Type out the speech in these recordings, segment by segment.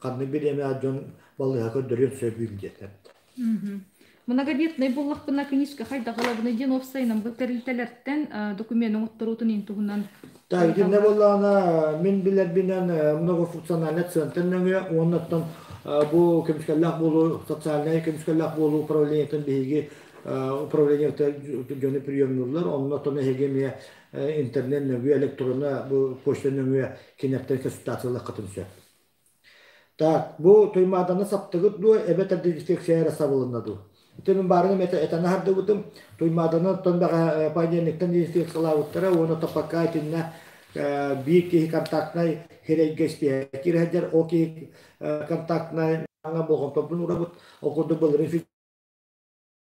Ханнык бириэмэҕэ дьон балыыһа көрдөрүөн сөбүй диэтэ. Многодетнай буоллахпына книжка хайдах ылабыный диэн уопсайынан бу тэрилтэлэртэн документ оҥотторуутун ин туһунан Так, итиннэ буоллаҕына, мин билэрбинэн многофункциональный центр нөҥүө уонна оттон бу көмүскэллээх буолуу социальнай көмүскэллээх буолуу управлениетын биһиги управлениета дьону приемнууллар. Онно оттон эһиги эмиэ интернет нөҥүө, электронно бу почта нөҥүө кинилэртэн консультациялыаххытын сөп. Так, бу Туймааданы саптыгыт дуо, эбэтэр дезинфекция эрэ сабылынна дуу? Ити мин баарыным этэ этэн аһардыбытым. Туймааданы оттон бэҕэ понедельниктан дезинфекциялаабыттара уонна пока итиннэ биир киһи контактнай сирэйгэ испиэһэ киирэ ол киһи контактнай болҕомтобун уурабыт. Ол курдук былырыын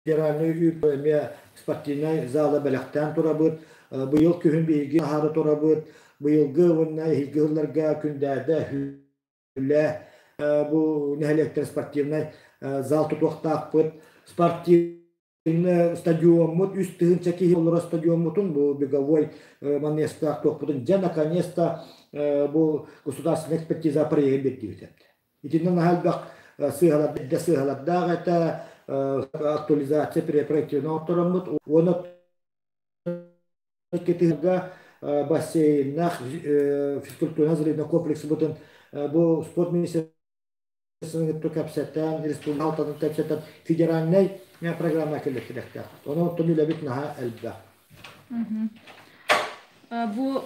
федеральнай үп эмиэ спортивнай зала бэлэхтээн турабыт. Быйыл күһүн биһиги аһары турабыт. Быйылгы уонна эһиилги сылларга Күндээдэ, Үлэ бу нэһилиэктэр спортивнай зал тутуохтаахпыт. Спортивный стадиоммут 3000 киһи олорор стадиоммутун бу беговой манежтаах туохпутун дьэ наконец-то бу государственная экспертиза проегын биэрдибит. Итиннэ наһаа элбэх сыыһалар, сыыһалардаах этэ, актуализация перепроектирование оҥортороммут уонна Кытыыга бассейннаах физкультурно-оздоровительнай комплекспытын бу спорт министерствотын кытта кэпсэтэн, республика алтатын кэпсэтэн федеральнай программа киллэртирэхтээх. Онон оттон үлэбит наһаа элбэх. Бу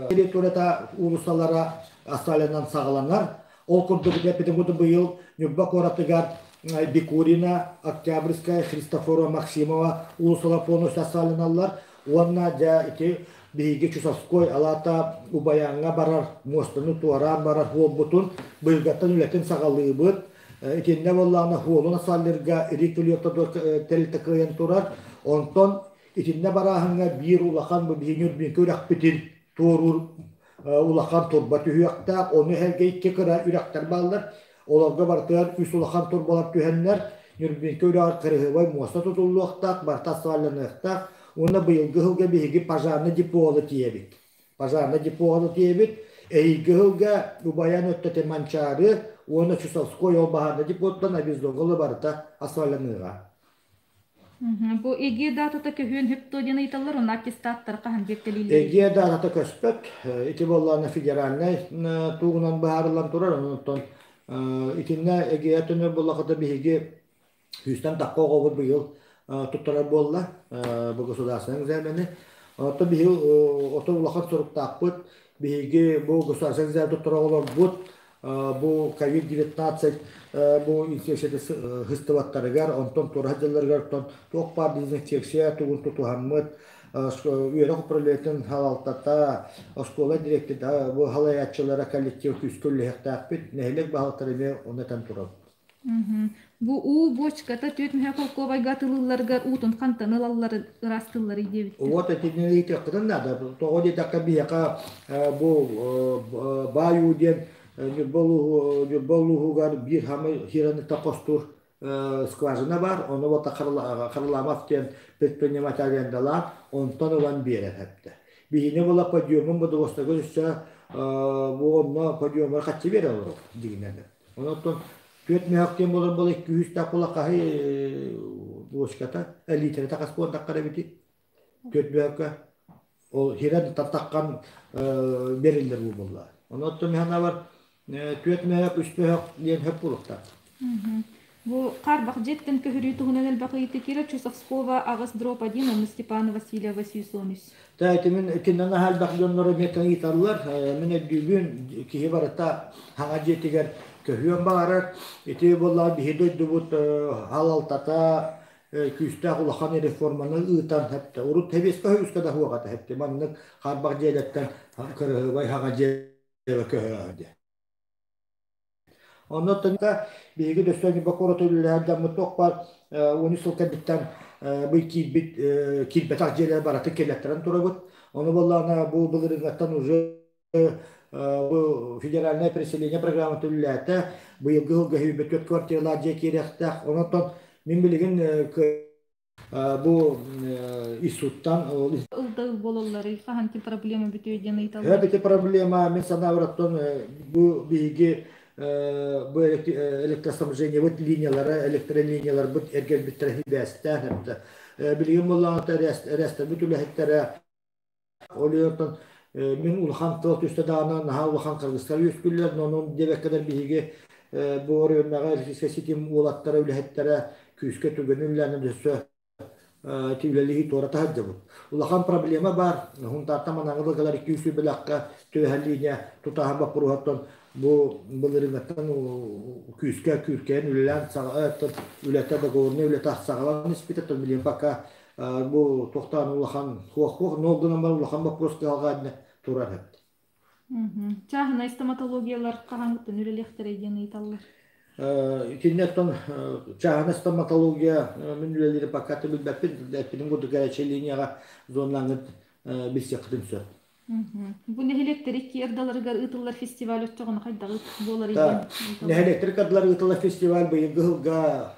Территорията уулуссалара асфальтынан саҕаланар. Ол курдук эппитим курдук быйыл Ньурба куоратыгар Бикурина, Октябрьская, Христофорова, Максимова уулуссалар полностью асфальтаналлар. Уонна дьэ ити биһиги Чусовской алаата Убайааҥҥа барар муостаны туораан барар суолбутун быйылгаттан үлэтин саҕалыыбыт. Итиннэ буоллаҕына суолун асфальтырга Рик тэрилтэ кыайан турар. Онтон Итиннэ барааһыҥҥа биир улахан бу биһиги Ньурбинка үрэхпитин туоруур улахан турба түһүөхтээх. Ону эһэргэ икки кыра үрэхтэр бааллар. Олорго барытыгар үс улахан турбалар түһэннэр, Ньурбинка үрэҕэр кырыһыбай муоста тутуллуохтаах, барыта асфальтаныахтаах. Уонна быйылгы сылга биһиги пожарнай деполы тиийэбит. Пожарнай деполы тиийэбит. Эһиилги сылга Убайан өттө Манчаары уонна Чусовской ол баһаарнай депоттан обездоголы барыта асфальтаныаҕа. Бу ЭГИ даатата көһүөн сөп дуо диэн ыйыталлар, уонна аттестаттары хаһан биэртэлииллэрий? ЭГИ даатата көспөт. Ити буоллаҕына федеральнай тугунан быһаарыллан турар. Онон итиннэ ЭГИ төнөр буоллахха биһиги сүүстэн тахха оҕобут быйыл туттарар буолла бу государственный экзамени. Оттон биһиги ото улахан соруктаахпыт. Биһиги бу государственный экзамен туттара оҕолорбут бу COVID-19 бу инфекцияты сыстыбаттарыгар, онтон туора сылдьалларыгар оттон туох баар дезинфекция тугун тутуһаммыт, үөрэх управлениетын салалтата, оскуола директора, бу халайааччылара коллектив күүскэ үлэлэһиэхтээхпит, нэһилиэк баһылыктара эмиэ ону этэн турабыт. Бу уу бочката түөрт мүһэ холкуобайга атылыылларыгар уутун хантан ылалларын ыраастыылларый диэбиттэр. Вот итини ыйытыаххытын наада. Тоҕо диэтэххэ биһиэхэ бу баай уу диэн Ньурба улууһу Ньурба улууһугар биир хамы хираныта хостуур скважина бар. Ону вот Харламов диэн предприниматель арендалаан онтон ылан биэрэр эптэ. Биһини була подъемун бодуостага өссө бу онно подъемар хаччы биэрэ олорор дигинэн. Онон түөрт мөһөх диэн буолар буола икки үс такула хаһы буочката литрата хас буолдаххар эбити түөрт мөһөккө ол хирен тартаххан бериллер бу буолла. Онон механабар түөрт мөһөх үс мөһөх диэн хөп буолуохтаах. Бу Харбах дьиэттэн көһөрүү туһунан элбэх ыйытыы киирэр Чусовского аҕыс дроп один, онно Степана Васильева 113. Та ити мин итиннэн наһаа элбэх дьоннору эмиэ ыйыталлар. Мин өйдүүбүн, киһи барыта хаҥа дьиэтигэр көһүөн баҕарар. Ити буоллаҕа биһи дойдубут халалтата күүстээх улахан реформаны ыытан хэптэ. Урут хэбиэскэ үскэ да хуоҕата хэпти. Маннык харбах дьиэлэртэн кырыһыбай хаҥа дьиэлэрэ көһөө диэн. Онно биһиги өссө Ньурба куораты үлэлэһэр дьоммут туох баар 13 сыл кэнниттэн бу киирбит киирбэтэх дьиэлэр барытын киллэртэрэн турабыт. Ону буоллаҕына бу былырыыҥҥаттан уже бу федеральное переселение программата үлэлээтэ. Быйылгы сылга сүүрбэ түөрт квартиралаах дьиэ киириэхтээх. Онон мин билигин. Бу ИСУттан Ылда буолалларый хаһан ти проблема бүтүө диэн ыйыталлар. Ити проблема мин санаабар бу биһиги бу электроснабжениебыт линиялара, электролинияларбыт эргэрбиттэрэ сибээстээн эбитэ. Билигин буоллаҕына эрэстэрбит үлэһиттэрэ ол иһин мин улахан тыал түстэ даҕаны наһаа улахан харгыстар үөскүүллэр, онон диэбэккэлэр биһиги бу оройуоннааҕы электрическэй ситим уолаттара, үлэһиттэрэ күүскэ түгэни үлэлээн өссө ити үлэлиһии туората сылдьабыт. Улахан проблема баар. Хунтаартан манаҥы былгылар 200 бэлэххэ түбэһэр линия тутааһын боппуруоһуттан бу былырыыҥҥаттан күүскэ күүркэйэн үлэлээн үлэтэ договорнай үлэтэ саҕаланан испитэ билигин пока бу туохтаан улахан хуох-хуох нол гынан баран улахан боппуруос кыһалҕа турар эбит. Чааһынай стоматологиялар хаһааҥҥыттан үлэлиэхтэрэй диэн ыйыталлар. Итиннэ оттон чааһынай стоматология мин үлэлиири пока билбэппин. Эппитим курдук горячай линияҕа зоналаҥҥыт билсиэххитин сөп. Бу нэһилиэктэр икки ардаларыгар ыытыллар фестиваль оччоҕуна хайдах буоларый диэн Нэһилиэктэр ардылар ыытыллар фестиваль быйылгы сылга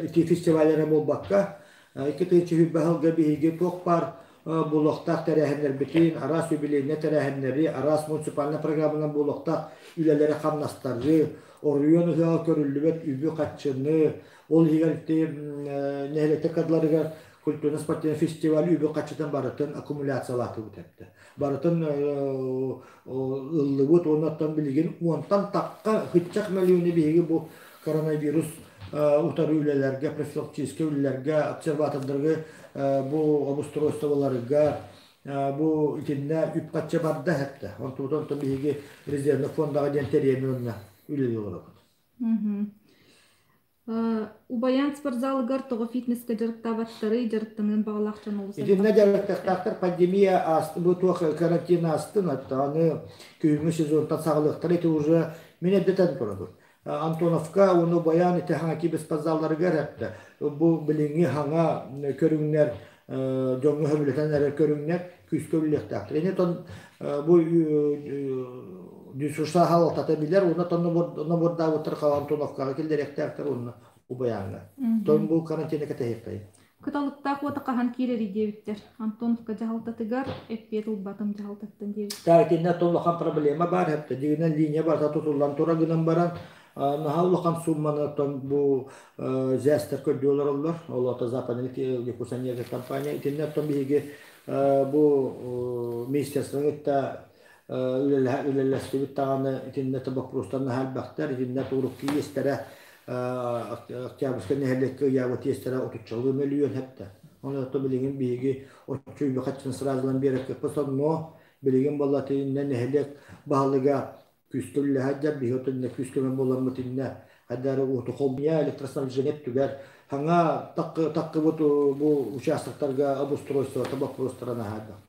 ити фестиваль эрэ буолбакка, 2 сүүс сылга биһиги туох баар буолуохтаах тэрээһиннэрбитин, араас юбилейнай тэрээһиннэри, араас муниципальнай программанан буолуохтаах үлэлэри хамнастары, оройуон ыһыаҕа көрүллүбэт үбү-харчыны, ол иһигэр ити нэһилиэктэр кадрларыгар культурно-спортивный фестиваль үбү-харчытын барытын аккумуляциялаатыбыт эбитэ. Барытын ыллыбыт уонна оттон билигин уонтан тахха хыччах мөлүйүөнү биһиги бу коронавирус утары үлэлэргэ, профилактическай үлэлэргэ, обсерватордарга бу обустройстволарга бу итиннэ үп-харчы барда эһэттэ. Онтубутун онтон биһиги резервный фондаҕа диэн тэрийэн уонна үлэлии олоробут. Убайаан спортзалыгар тоҕо фитнескэ дьарыктаабаттарый, дьарыктаныан баҕалаах дьон олус Итиннэ дьарыктахтаахтар пандемия ааст бу туох карантин аастын, аны күһүҥҥү сезонтан саҕалыахтара ити уже мин эрдэтэн турабын. Антоновка уонна Убайаан ити хаҥа киберспортзалларыгар эптэ. Бу билиҥҥи хаҥа көрүҥнэр дьоҥҥо сөбүлэтэн эрэр көрүҥнэр күүскэ үлэлиэхтээхтэр. Ини тон бу дюсуша халалтата билэр уонна тон нобордаабыттар Антоновкаҕа киллэриэхтээхтэр уонна Убайааҥҥа. Тон бу карантина кэтэһиэхтэй. Кыталыктаах уота хаһан киирэрий диэбиттэр. Антоновка дьаһалтатыгар эппиэт ылбатым дьаһалтаттан диэбиттэр. Так, итиннэ улахан проблема баар эптэ. Дигинэн линия барыта тутуллан тура гынан баран, наһаа улахан сумманы оттон бу ЗЭСтэр көрдүү олороллор. Ол ото Западный Якутсаньерга компания. Итиннэ оттон биһиги бу министерствоны кытта үлэлэстибит даҕаны итиннэ боппуруостар наһаа элбэхтэр. Итиннэ урукку иэстэрэ Октябрьскай нэһилиэккэ ыйаабыт иэстэрэ отуччалыы мөлүйүөн хэптэ. Оны ото билигин биһиги оччо үбү хаччын сразу ылан биэрэр но билигин буолла тиннэ нэһилиэк баһылыга күүскэ үлэлэһэр биһи отунна күүскэ буоламмыт иннэ хайдары уоту холбуйа электроснабжение түгэр хаҥа таккыбыт бу участоктарга обустройствота боппуруостара наһаа.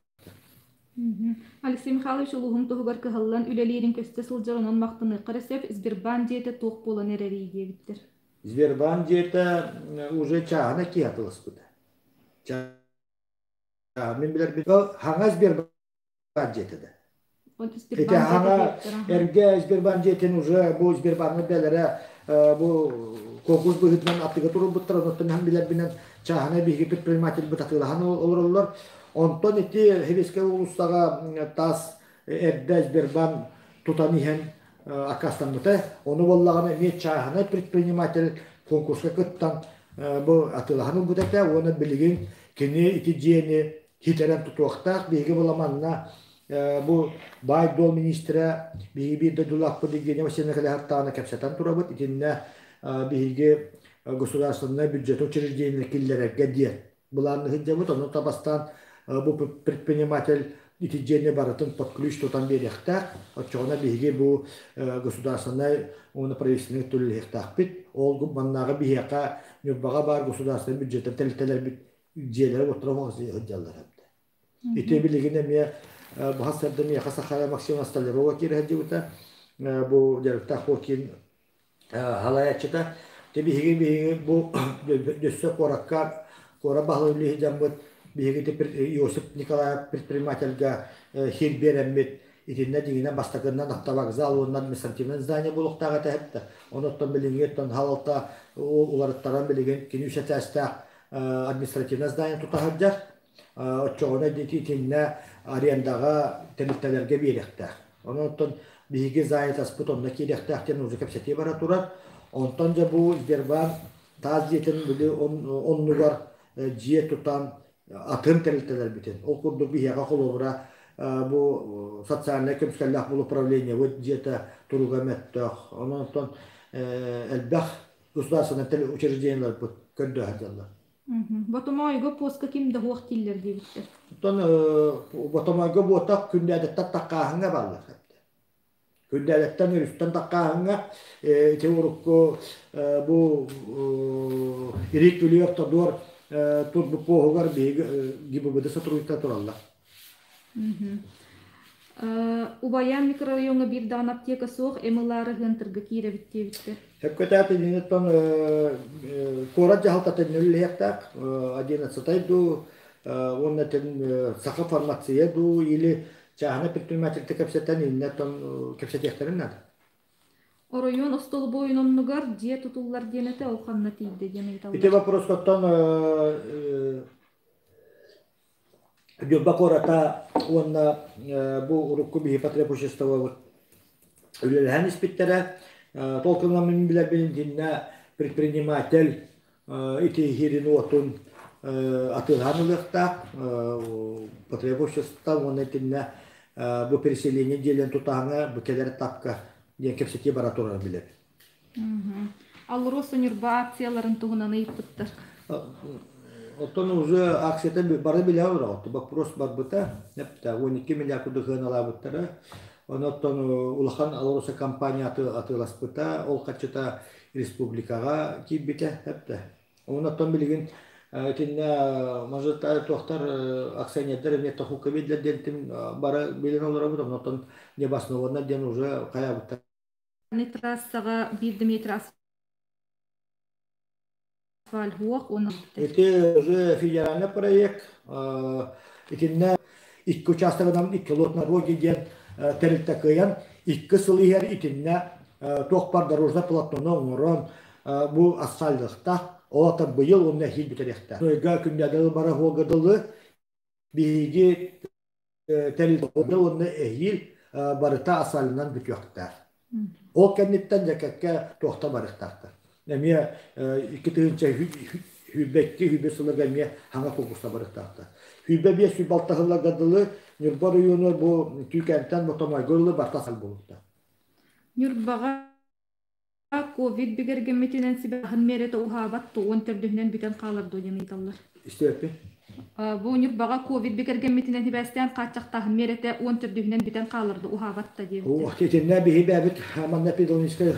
Алексей Михайлович улууһун туһугар кыһаллан үлэлиирин көстө сылдьар, онон махтаныахха эрэ сөп. Сбербаан дьиэтэ туох буолан эрэрий диэбиттэр. Сбербаан дьиэтэ уже чааһына киһи атыласпыта. Мин билэрбин хаҥа Сбербаан дьиэтэ да. Ити хаҥа эргэ Сбербаан дьиэтин уже бу Сбербааҥҥа бэлэрэ бу конкурс быһыытынан аттыга турулбуттар, онтон билэрбинэн чааһынай биһиги предприниматель атыылаһан олороллор. Онтон ити Хевискэй уулуссаҕа тас эрдэ Сбербаан тутан иһэн аккаастаммыта. Ону буоллаҕына эмиэ чааһынай предприниматель конкурска кыттан бу атыылаһан ылбыт этэ уонна билигин кини ити дьиэни хитэрэн тутуохтаах. Биһиги буламанна бу баай-дуол министрэ биһиги биир дойдулаахпыт Евгения Васильевна Кэлэһартаана кэпсэтэн турабыт. Итиннэ биһиги государственнай бюджет учреждение киллэрэргэ диэн былаанны сылдьабыт. Ону табастаан бу предприниматель ити дьиэни барытын под ключ тутан биэриэхтээх. Оччоҕуна биһиги бу государственнай уонна правительственный төлөһүөхтээхпит. Ол маннааҕы биһиэхэ Ньурбаҕа баар государственнай бюджеттан тэрилтэлэрбит дьиэлэрэ уоттара сылдьаллар эбит. Ити билигин эмиэ баһас сарда миэхэ Сахая Максимовна Столярова киирэ сылдьыбыта. Бу дьарыктаах киин халайааччыта. Те биһиги биһиги бу өссө куоракка куорат баһылык үлэһит биһиги Иосиф Николаев предпринимательга хир биэрэммит итиннэ дьиҥинэн бастакыннан автовокзал уонна административнай здание буолуохтаах этэ эттэ. Онуттан билиҥҥи оттон халалта уларыттаран билигин кини үс этээстээх. административное здание тута сылдьар. Оччоҕуна итиннэ арендаҕа тэрилтэлэргэ биэриэхтээх. Онон биһиги занятаспыт онно киириэхтээх диэн уже кэпсэтии бара турар. Онтон дьэ бу Сбербанк таас дьиэтин били оннугар дьиэ тутан атын тэрилтэлэрбитин, ол курдук биһиэхэ холобура бу социальнай көмүскэллээх бул управлениебыт дьиэтэ туруга мөттөөх. Онон элбэх государственнай учреждениеларбыт көрдөһө дьаллар. Ботомойго поска ким да хуох дииллэр диэбиттэр. Оттон Ботомойго буотах күннээдэттэн таккааһыҥҥа бааллар. Күндээдэттэн өрүстэн таккааһыҥҥа ити урукку бу Ирик Бүлүү Автодор турбут пуоһугар биһиги ГИБДД сотрудниктар тураллар. Убайаан микрорайоҥҥа биир даҕаны аптека суох, МЛА-ры ыһыантырга киирэбит диэбиттэр. Сөпкөтөөт инниттэн куорат дьаһалтата үлэлиэхтээх, одиннадцатай дуу, уонна саха фармация дуу или чааһынай предпринимательти кэпсэтэн иннеттон кэпсэтиэхтэрин наада. Оройуон остолобуойун оннугар дьиэ тутуллар диэн этэ, ол ханна тиийдэ диэн ыйыталлар. Ити вопростан Ньурба куората уонна бу урукку биһи потребуществобут үлэлэһэн испиттэрэ. Толкунан мин билэрбин итиннэ предприниматель ити иһирин уотун атыылаһан ылыахтаах потребущество уонна итиннэ бу переселение дьиэлэрин тутааһыҥа бу кэлэр этапка диэн кэпсэтии бара турарын билэбин. Алроса Ньурба акцияларын туһунан ыйыппыттар. Оттон уже акцията бары билэ олороҕут. Вопрос барбыта. 12 миллиард курдук сыаналаабыттара. Онон улахан Алроса компания атыыласпыта. Ол харчыта республикаҕа киирбитэ. Онон билигин итиннэ может туохтар акционердар эмиэ тохукка биэрдилэр диэн бары билэн олоробут. Онон необоснованно диэн уже хайаабыттар. Трассаҕа биир да метр асфальт суох уонна Ити уже федеральный проект. Итиннэ икки учаастагынан икки лот дороги диэн тэрилтэ кыайан 2 сыл иһэр итиннэ туох бар дорожное полотнону оҥорон бу асфальтыахтаах. Ол ата быйыл уонна эһиил бүтэриэхтээх. Ыйга күннээдэл бара хуога дылы биһиги тэрилтэ уонна эһиил барыта асфальтынан бүтүөхтээх. Ол кэнниттэн дьэкэккэ туохта барыахтаахтар. Эмиэ 2022 сылыгар эмиэ хаҥа куурса барыахтаахтар. 25 сүүрбэ сылларга дылы Ньурба оройуону бу Түүкэнтэн Ботомойго дылы барта асфальт буолбуттар. Ньурбаҕа ковид бигэргэммитинэн сибээһин миэрэтэ уһаабат 14-үнэн бүтэн хаалар дуо диэн ыйыталлар. Истиэппин. Бу Ньурбаҕа ковид бигэргэммитинэн сибээстээн хааччахтааһын миэрэтэ 14-үнэн бүтэн хаалар дуо уһаабат да диэбиттэр. Итиннэ биһи бэйэбит манна эпидемиологическай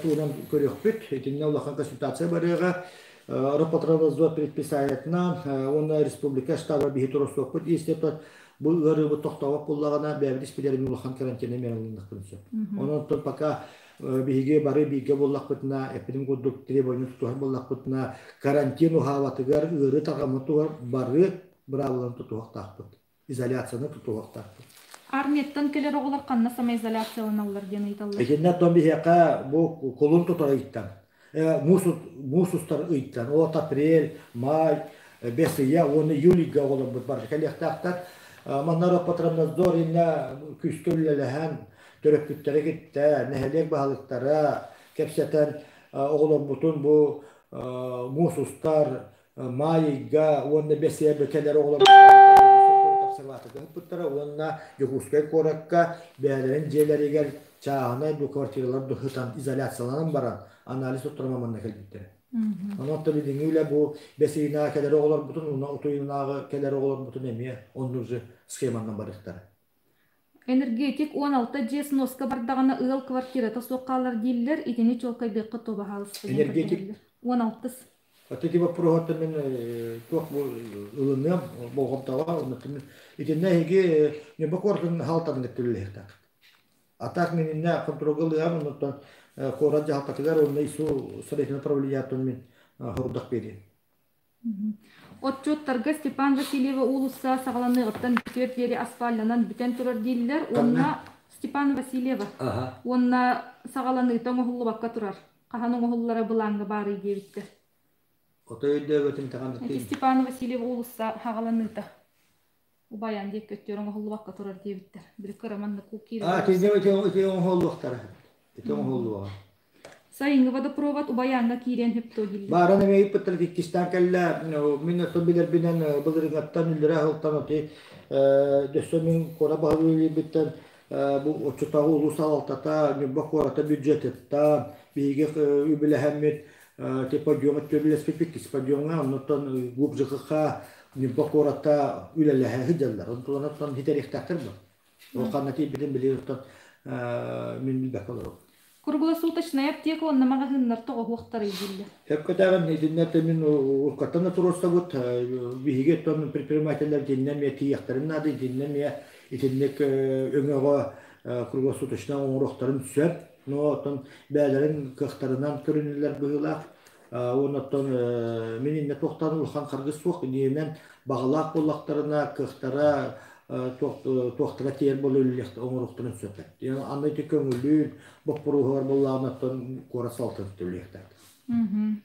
туһунан көрүөхпүт. Итиннэ улахан консультация барыаҕа. Роспотребнадзор предписаниетынан уонна республика штаба биһи туруорсуохпут. Естественно, бу ыарыыбыт тохтообот буоллаҕына, бэйэбит испитэрин улахан карантина миэрэ ылыннахпытын сөп. Онон пока биһиги бары бииргэ буоллахпытына, эппитим курдук требование тутуһар буоллахпытына, карантин уһаабатыгар, ыарыы тарҕаммытыгар бары быраабыланы тутуһуохтаахпыт. Изоляцияны тутуһуохтаахпыт. Армияттан кэлэр оҕолор ханна самоизоляцияланаллар диэн ыйыталлар. Итиннэ оттон биһиэхэ бу кулун тутар ыйтан, муус устар ыйтан, от апрель, май, бэс ыйа уонна июль ыйга оҕолорбут бары кэлиэхтээхтэр. Манна Роспотребнадзор иннэ күүскэ үлэлэһэн, төрөппүттэри кытта, нэһилиэк баһылыктара кэпсэтэн оҕолорбутун бу муус устар, маай ыйга уонна бэс ыйга кэлэр оҕолорбутун обсерваторга ыппыттара уонна Дьокуускай куоракка бэйэлэрин дьиэлэригэр чааһынай бу квартиралар сытан изоляцияланан баран анализ туттаран манна кэлбиттэрэ. Онон билиҥҥи үлэ бу бэс ыйынааҕы кэлэр оҕолорбутун уонна от ыйынааҕы кэлэр оҕолорбутун эмиэ оннук же схеманан барыахтара. Энергетик 16 дьиэ сноска бардаҕына ыал квартирата суох хаалар дииллэр, итини чуолкайдыаххыт дуо баһаалыста диэн Энергетик көрдөһөллөр. 16-ыс. Аты ити боппуруоһуттан мин туох бу ылыныам болҕомтоҕо итиннэ эһиги Ньурба куоратын хаалтарын кытта үлэлэһиэхтээххит. А так мин иннэ хонтуруолга ылыам оннуттан куорат дьаһалтатыгар уонна ИСУ строительного управлениеттан мин хорудах биэриэм. Отчуоттарга Степан Васильева уулусса саҕаланыаҕыттан бүтүөр диэри асфальтанан бүтэн турар дииллэр уонна Степан Васильева уонна саҕаланыыта оҥоһуллубакка турар. Хаһан оҥоһуллара былааҥҥа баарый диэбиттэр. Отой өйдөөбөтүм даҕаны. Ити Степан Васильев уулусса хаҕаланыыта. Убайан диэки өттүөр оҥоһуллубакка турар диэбиттэр. Били кыра маннык киирэр. А, итиннэ ити оҥоһуллуохтара. Ити оҥоһуллуоҕа. Сайыҥҥы водопровод Убайааҥҥа киириэн сөптөө дииллэр. Бааран эмиэ ыйыппыттар иккистээн кэллэ. Мин оттон билэрбинэн былырыҥҥаттан үллэрэ аһылтан оти өссө мин куора баһылыыр бу оччотооҕу улуус салалтата Ньурба куората бюджетыттан биһиги үбүлэһэммит подъема төлөспүппүт иккис подъемҥа оннуттан ГУП ЖКХ Ньурба куората үлэлэһэ сылдьаллар. Онтулан хитэриэхтээхтэр бу. Ол ханна тиийбитин билигин оттон мин билбэккэ олоробун. Круглосуточная аптека уонна маҕаһыыннар тоҕоһуохтарый дииллэр. Сөпкөтөҕүн итиннэ мин уруккаттан да туруорсабыт. Биһиги оттон предпринимателлэр итиннэ эмиэ тиийиэхтэрин наада, итиннэ эмиэ итинник өҥөҕө круглосуточно оҥоруохтарын сөп. Но оттон бэйэлэрин кыахтарынан көрүнүллэр быһыылаах. Уонна оттон мин иннэ туохтан улахан харгыс суох иннинэн баҕалаах буоллахтарына кыахтара туохтара тиийэр буола үлэлиэх оҥоруохтарын сөп. Аны ити көҥүлүүр боппуруоһугар буоллаҕына оттон куорат салалтата төлүөхтээх.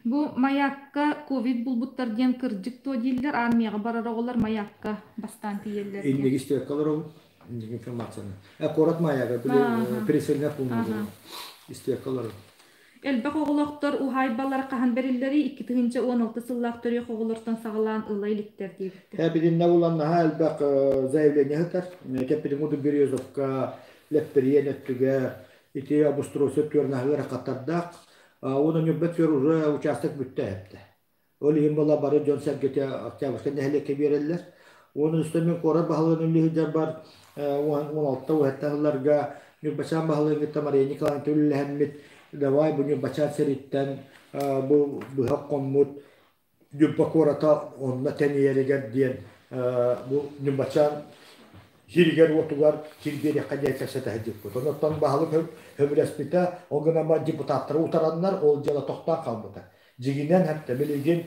Бу маякка ковид булбуттар диэн кырдьык дуо дииллэр, армияҕа барар оҕолор маякка бастаан тиийэллэр диэн. Инники истиэккэ олоробун. Инники информацияны. Куорат маяга переселение пункта истиэккэ олоробун. Элбэх оҕолоохтор уһаайбалара хаһан бэриллэрий 2016 сыллаах төрүөх оҕолортон саҕалаан ыла иликтэр диэбиттэр. Эпидемия булан наһаа элбэх заявление ыытар. Кэппитин Березовка, Лэппириэн өттүгэр, ити обустройство түөрнаһыгар хаттардаах. Уонна Ньурба түөр уже участок бүттэ эптэ. Ол иһин була бары дьон-сэргэтэ Октябрьскай нэһилиэккэ биэрэллэр. Уонна үстэн мин куорат баһылыгын үллүһүйдэр 16 уһатта сылларга Ньурбачаан баһылыгын кытта Мария Николаевна үлэлэһэммит давай бу Ньурбачаан сириттэн бу быһа хоммут Ньурба куората онно тэнийэригэр диэн бу Ньурбачаан сиригэр-уотугар сир биэриэххэ диэн кэпсэтэ сылдьыппыт. Онон баһылык сөбүлэспитэ, ол гынан депутаттары утараннар ол дьыала тохтоон хаалбыта. Дьиҥинэн, хэттэ билигин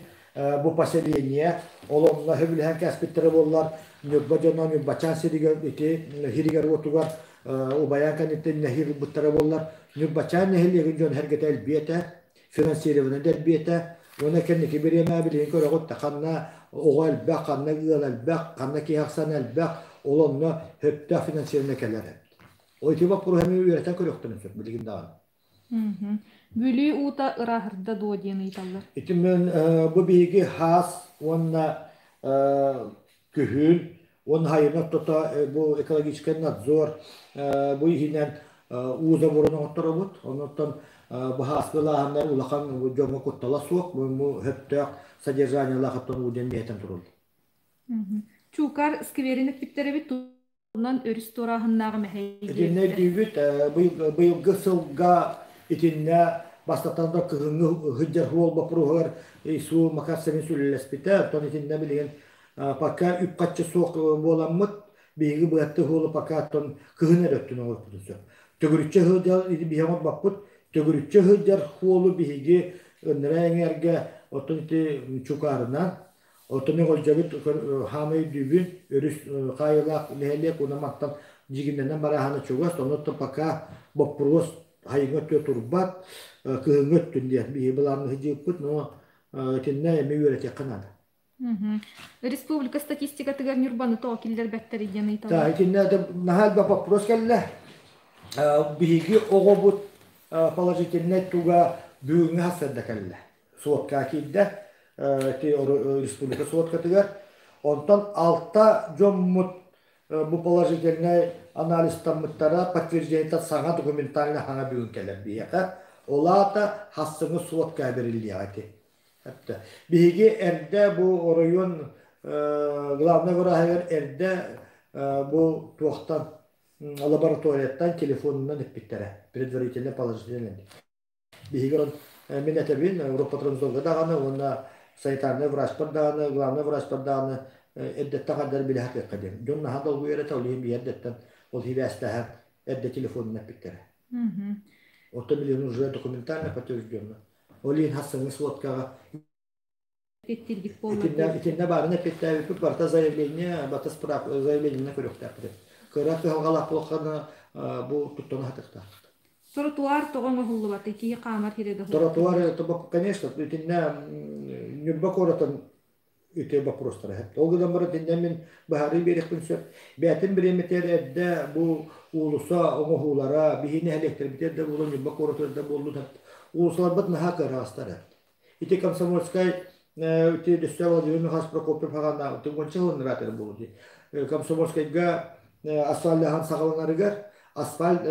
бу поселение ол онно сөбүлэһэн кээспиттэрэ буоллар, Ньурба дьоно Ньурбачаан сиригэр ити сиригэр-уотугар убайаан кэнниттэн нэһиил ылбыттара буоллар, Ньурбачаан нэһилиэгин дьон сэргэтэ элбиэ этэ, финансированиены да элбиэ этэ. Уонна кэнники бириэмэ билигин көрөҕүт да ханна оҕо элбэх, ханна ыал элбэх, ханна киһи ахсаана элбэх, ол онно сөптөөх финансирование кэлэр эбит. Ол ити боппуруоһу эмиэ үөрэтэн көрүөхтэрин сөп билигин даҕаны. Бүлүү уута ырааһырда дуо диэн ыйыталлар. Ити мен бу биһиги хаас уонна күһүн уонна хайына ортото бу экологическай надзор бу иһинэн уу заборун оҥотторобут. Оннуттан бу хааскылааһыннар улахан дьоҥҥо куттала суох, бу сөптөөх содержаниелаах оттон уу диэн биһэтэн туруллар. Чуукар скверин эппиттэр эбит Онон өрүс туорааһыннааҕы мэһэй Итиннэ диэбиттэр. өйдүүбүт, быйылгы сылга итиннэ бастатан да кыһыҥҥы сылдьар суол боппуруоһугар Ису Макарсевич үлэлэспитэ. Оттон итиннэ билигин пока үп-харчы суох буоламмыт, биһиги быһатты суолу пока оттон кыһын эрэ өттүн оҥорбутун сөп. Төгүрүччү сылдьар биһи оҥорбоппут. Төгүрүччү сылдьар суолу биһиги ыныраа эҥээргэ оттон ити Чукаарынан Оттон Өҕөлдьөбүт хаамай өйдүүбүн, өрүс хаайыылаах нэһилиэк уонна мантан дьигиннэнэн барааһына чугас, онон пока боппуруос хайыҥҥа өттүгэр турбат, кыһыҥҥы өттүн диэн биһиги былаанныһы дьиэппит, но итиннэ эмиэ үөрэтиэххэ наада. Республика статистикатыгар Ньурбаны тоҕо киллэрбэттэрий диэн Да, ыйыталлар. итиннэ наһаа элбэх вопрос кэллэ. Биһиги оҕобут положительнай туга бүгүҥҥү хасырда кэллэ. Суотка киирдэ ити республика суоткатыгар. Онтон алта дьоммут бу положительнай анализтаммыттара подтверждениета саҥа документальнай хаҥа бүгүн кэлэр биһиэхэ. Ол аата хассыҥы суотка бэриллиэҕэ ити. Биһиги эрдэ бу оройуон главнай враһыгар эрдэ бу туохтан лабораторияттан телефонунан эппиттэрэ предварительно положительный. Биһиги он мин этэбин, Европатранзорга даҕаны уонна санитарнай врачтар даҕаны, главнай врачтар даҕаны эрдэттэн хардары билэ сатыахха диэн. Дьон наһаа долгуйар этэ, ол иһин биһи эрдэттэн ол сибээстэһэн эрдэ телефонунан эппиттэрэ. Оттон билигин уже документально подтвержденно. Ол иһин хассыҥҥы сводкаҕа Эттиргит буоллар Итиннэ, диэбиттэр. итиннэ баарын эппиэттээбиппит барыта заявление, барыта справка заявлениенан көрүөхтээхпит. Кыра кыһалҕалаах буоллаххына бу туттана сатыахтаахпыт. Тротуар тоҕо оҥоһуллубатый? Киһи хаамар сирэ да суох. Тротуар, это, конечно, итиннэ Ньурба куоратын ити боппуруостара эһэт. Ол гынан баран итиннэ мин быһаарыы биэриэхпин сөп. Бэйэтин бириэмэтигэр эрдэ бу уулусса оҥоһуулара, биһи нэһилиэктэрбит эрдэ буолан, Ньурба куората эрдэ буоллун, уулуссаларбыт наһаа кыараҕастар эт. Ити Комсомольскай ити Дөссө Владимир Михайлович Прокопьев аҕана уонча сыл ыннараатар буолуо дии. Комсомольскайга асфальтаһан саҕаланарыгар асфальт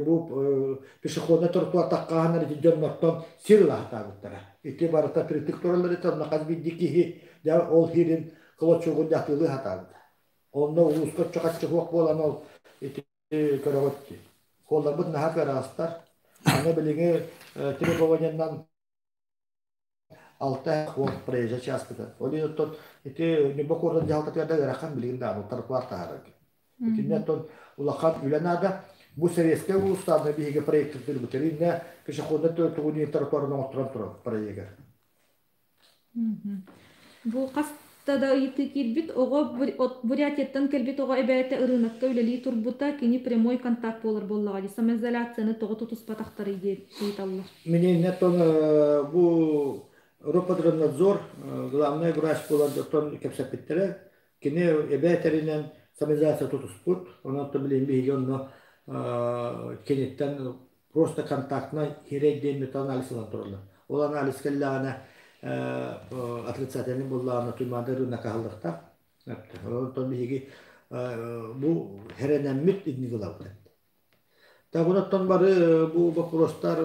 бу пешеходный тротуар таххааһынар ити дьоннортон сир ылаһатаабыттара. Ити барыта притык тураллар ити онно хас биирдии киһи дьэ ол сирин клочогун дьатыылыы сатаабыта. Онно улууска оччо-хачча суох буолан ол ити көрөҕүт дии. Суолларбыт наһаа кыараҕастар. Аны билиҥҥи требованиянан алта уон проезжай чааспыта. Ол иһин оттон ити Ньурба куоратын дьаһалтатыгар да ыарахан билигин даҕаны тротуар таһаарарга. Итиннэ оттон улахан үлэ наада. Бу Советскай улуустааны биһиги проектирдирбит. Иннэ пешеходный тугун тротуарын оҥотторон турар проегар. Бу хаста да ыйытыы киирбит оҕо Бурятияттан кэлбит оҕо эбээтэ ырыынакка үлэлии турбута, кини прямой контакт буолар буоллаҕа дии, самоизоляцияны тоҕо тутуспатахтарый диэн ыйыталлар. Мин иннеттон бу Роспотребнадзор главный врач буолар дьонтон кэпсэппиттэрэ. Кини эбээ этэринэн самоизоляция тутуспут. Онон билигин биһиги онно киниттэн просто контактнай хирей диэн метаанализ ылан тураллар. Ол анализ кэллэҕинэ отрицательный буоллаҕына туймаада рынок аһыллыахтаах. Онтон биһиги бу хэрэнэммит инник ылабыт. Тагын бары бу боппуруостар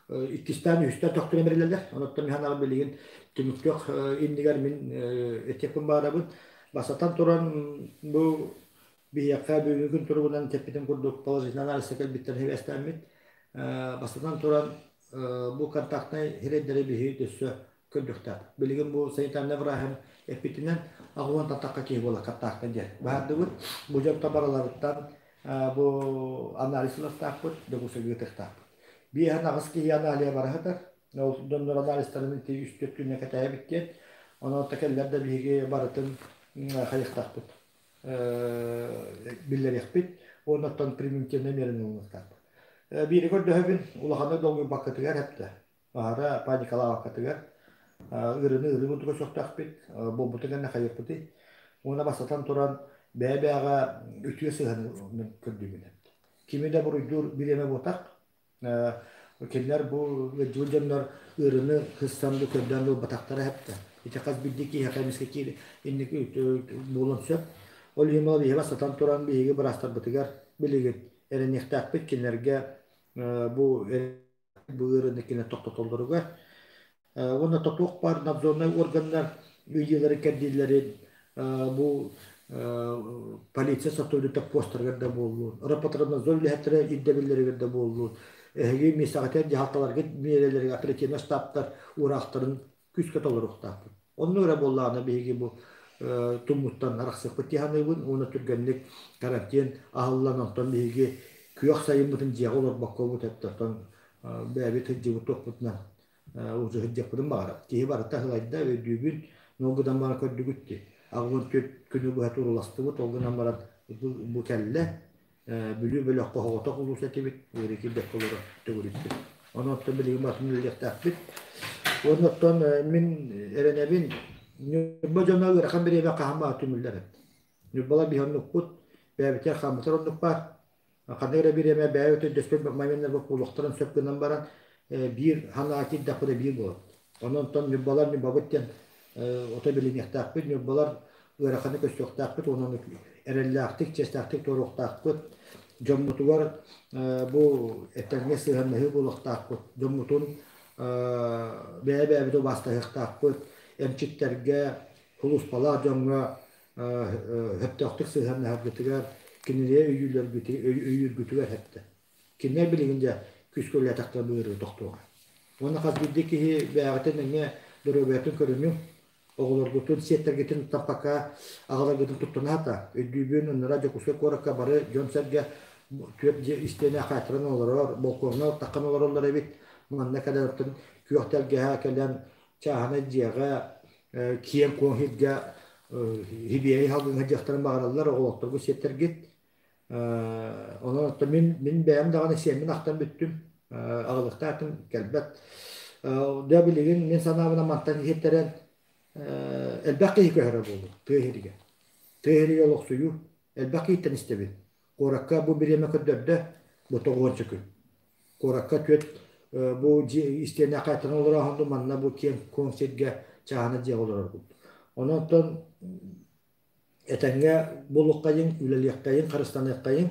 иккистээн үһүстээн төхтүрэн бэриллэллэр. Онон мин ханаҕым билигин түмүктүөх иннигэр мин этиэхпин баҕарабын. Бастатан туран бу биһиэхэ бүгүҥҥү күн туругунан тэппитим курдук положительный анализка кэлбиттэр сибээстээммит. Бастатан туран бу контактнай сирэйдэри биһиги өссө көрдөхтөөх. Билигин бу санитарнай враһым эппитинэн аҕуон татахха киһи буола контактнай диэн баһардыбыт. Бу дьонтон барыларыттан бу анализ ылыахтаахпыт, дьокуускайга ыытыахтаахпыт. Биэһэн аҕыс киһи аналиһа бара сытар. Ол дьоннор анализтарын ити үс-түөрт күҥҥэ кэтээбит диэн. Онон кэллэр да биһиги барытын хайыахтаахпыт биллэриэхпит уонна оттон превентивнай миэрэни ылыныахтаахпыт. Биири көрдөһөбүн, улаханнык долгуйбаккытыгар эптэ. Аһара паникалаабаккатыгар ыарыыны ыарыы курдук көрсүөхтээхпит, буолбутун кэннэ хайыахпытый. Уонна бастатан туран, бэйэ-бэйэҕэ үтүө сыһыаны көрдүүбүн. Кими да буруйдуур бириэмэ буотах. Кинилэр бу ыалдьыбыт дьоннор ыарыыны сыстан да көрдөөн ылбатахтара эптэ. Ити хас биирдии киһиэхэ эмискэ киир инники буолуон сөп. Ол иһин ол иһи бастатан туран биһиги быраастарбытыгар билигин эрэниэхтээхпит кинилэргэ бу бу ыарыыны кинилэр тохтотоллоругар уонна тотуох баар надзорнай органнар ыйыылары кэрдиилэрин бу полиция сотрудниктар постарыгар да буоллун, Роспотребнадзор үлэһиттэрэ ирдэбиллэригэр да буоллун, эһиги миэстэҕитигэр дьаһалталаргыт миэрэлэригэр оперативнай штабтар уураахтарын күүскэ толоруохтаахпыт. Оннук эрэ буоллаҕына биһиги бу туммуттан арахсыахпыт дии саныыбын уонна түргэнник карантин аһыллан онтон биһиги күөх сайыммытын дьиэҕэ олорбокко оттон бэйэбит сылдьыбыт туохпутунан уже сылдьыахпытын баҕарабыт. Киһи барыта сылайда, өйдүүбүн, но гынан баран көрдүгүт дии. 84 күнү быһа турууластыбыт, ол гынан баран бу кэллэ. Бүлүү бөлөххө соҕотох улуус этибит, ыарыы киирбэккэ олоро төгүрүттүк. Онон оттон билигин барытын үлэлиэхтээхпит. Уонна оттон мин эрэнэбин, Ньурба дьоно ыарахан бириэмэ хаһан баҕар түмүллэр эбит. Ньурбалар биһи оннукпут, бэйэбитигэр хааммытар оннук баар. Ханнык эрэ бириэмэ бэйэбит өйдөспөт моменнарга буолуохтарын сөп гынан баран, биир санаа киирдэхпитэ биир буолар. Онон оттон Ньурбалар Ньурбабыт диэн ото билиниэхтээхпит, Ньурбалар ыараханы көрсүөхтээхпит уонна эрэллээхтик, чиэстээхтик туоруохтаахпыт. Дьоммутугар бу этэҥҥэ сыһыаннаһыы буолуохтаахпыт. Дьоммутун бэйэ-бэйэбит убаастаһыахтаахпыт. Эмчиттэргэ, сулууспалаах дьоҥҥо сөптөөхтүк сыһыаннаһаргытыгар, кинилэри өйүүргүтүгэр эттэ. Кинилэр билигин дьэ күүскэ үлэлээтэхтэрэ быырыы тохтуоҕа. Уонна хас биирдии киһи бэйэҕитин эмиэ доруобуйатын көрүнүҥ, оҕолоргутун, сиэттэргитин таппакка аҕаларгытын туттуна сата. Өйдүүбүн, ыннара Дьокуускай куоракка бары дьон-сэргэ түөрт дьиэ истиэнэ хаайтаран олорор, болкуоҥҥа таххан олороллор эбит. Манна кэлэн оттон күөх тэлгэһэ кэлэн чааһынай дьиэҕэ киэҥ-куоҥ сиргэ хибиэһи халгыҥҥа дьахтарын баҕараллар оҕолорторго сиэттэргит. Онон оттон мин бэйэм даҕаны сиэммин ахтан бүттүм. Аҕылыктаатым кэлбэт. Дьэ билигин мин санаабынан мантан иһиттэрэн элбэх киһи көһөрө буолуо тыа иһиригэр. Тыа иһиригэр олохсуйуу элбэх киһиттэн истэбин. Куоракка бу бириэмэ көрдөрдө бу тоҕуонча күн. Куоракка түөрт бу дьиэ истиэнэ хайтан олорооһун манна бу киэҥ куоҥ сиргэ чааһына дьиэҕэ олорорбут. Онон этэҥҥэ буолуоххайыҥ, үлэлиэххэйиҥ, харыстаныаххайыҥ.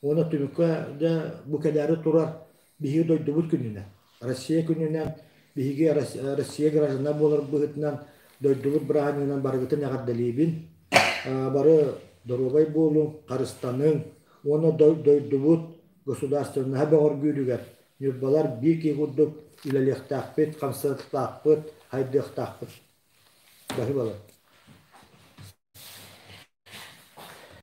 Уонна түмүккэ дьэ бу кэлээри турар биһиги дойдубут күнүнэн, Россия күнүнэн, биһиги Россия граждана буолар быһыытынан дойдубут бырааһынньыгынан барыгытын эҕэрдэлиибин. Бары доруобай буолуҥ, харыстаныҥ уонна дойдубут государственноһа бөҕөргүүрүгэр ньурбалар биир киһи курдук үлэлиэхтээхпит, хамсыахтаахпыт, хайдыахтаахпыт. Баһыыбалар.